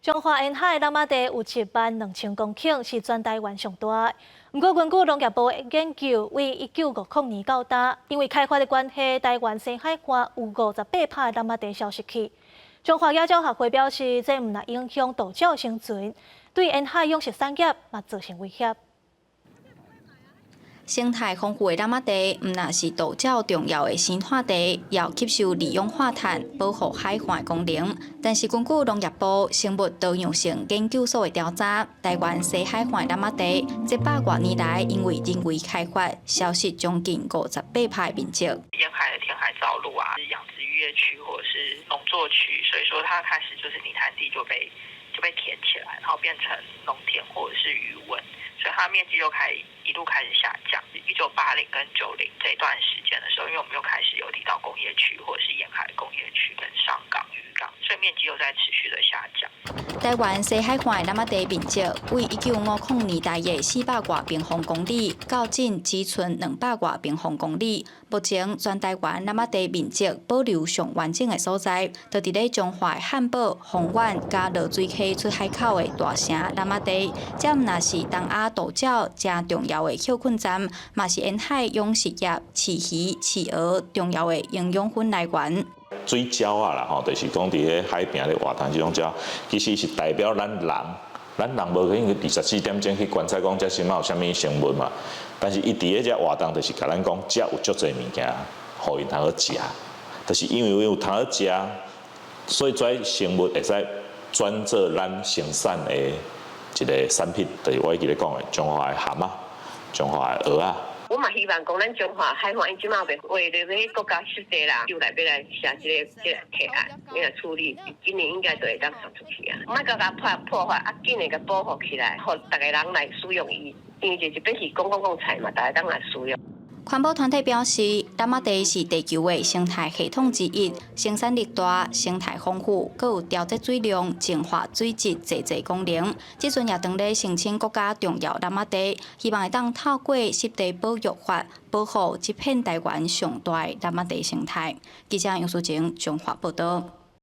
彰化沿海湳仔地有7萬2千公頃，是全台灣上大。毋過根據農業部研究，對1950年到今，因為開發的關係，台灣西海岸有58%的湳仔地消失去。彰化野鳥學會表示，這毋但影響渡鳥生存，對沿海養殖產業嘛造成威脅。生態豐富的湳仔地，毋但是渡鳥重要的生態地，也有吸收二氧化碳、保護海岸的功能。但是根據農業部生物多樣性研究所的調查，台灣西海岸湳仔地，這百外年來因為人為開發，消失將近58%的面積。沿海的填海造陸啊，養殖漁業區或者是農作區，所以說它開始就是泥灘地就被填起來，然後變成農田或者是魚塭。所以它面積又開一路開始下降。1980跟90這段時間的時候，因為我們又開始有離島工業區或者是沿海工業區跟上港漁港，所以面積又在持續的下降。台灣西海岸的湳仔地面積，對1950年代的400外平方公里，到今只剩200外平方公里。目前全台灣湳仔地面積保留上完整的所在，就佇咧彰化漢堡、豐原佮濁水溪出海口的大城湳仔地。這毋但是東亞渡鳥誠重要的歇睏站，嘛是沿海養殖業、飼魚、飼蚵重要的營養分來源。水鳥仔啦吼，就是講佇咧海邊咧活動這種鳥，其實是代表咱人，咱人無可能24點鐘去觀察講這這馬有啥物生物嘛。但是伊佇咧遮活動，就是共咱講，遮有足濟物件，予𪜶通好食。就是因為有通好食，所以這生物會使轉做咱生產的一個產品，就是我會記咧講的彰化的蚶仔、彰化的蚵仔。我嘛希望講，咱彰化海岸伊這馬為了欲國家濕地啦，就來欲來寫這個提案，欲來處理，今年應該就會當送出去啊。莫閣共破壞，啊，緊會共保護起來，予逐个人來使用伊，因為這這邊是公共財嘛，逐个人來使用。環保團體表示，湳仔地是地球的生態系統之一，生產力大、生態豐富，閣有調節水量、淨化水質濟濟功能。這陣也當咧申請國家重要湳仔地，希望會當透過濕地保育法，保護這片台灣上大的湳仔地生態。記者楊淑晴彰化報道。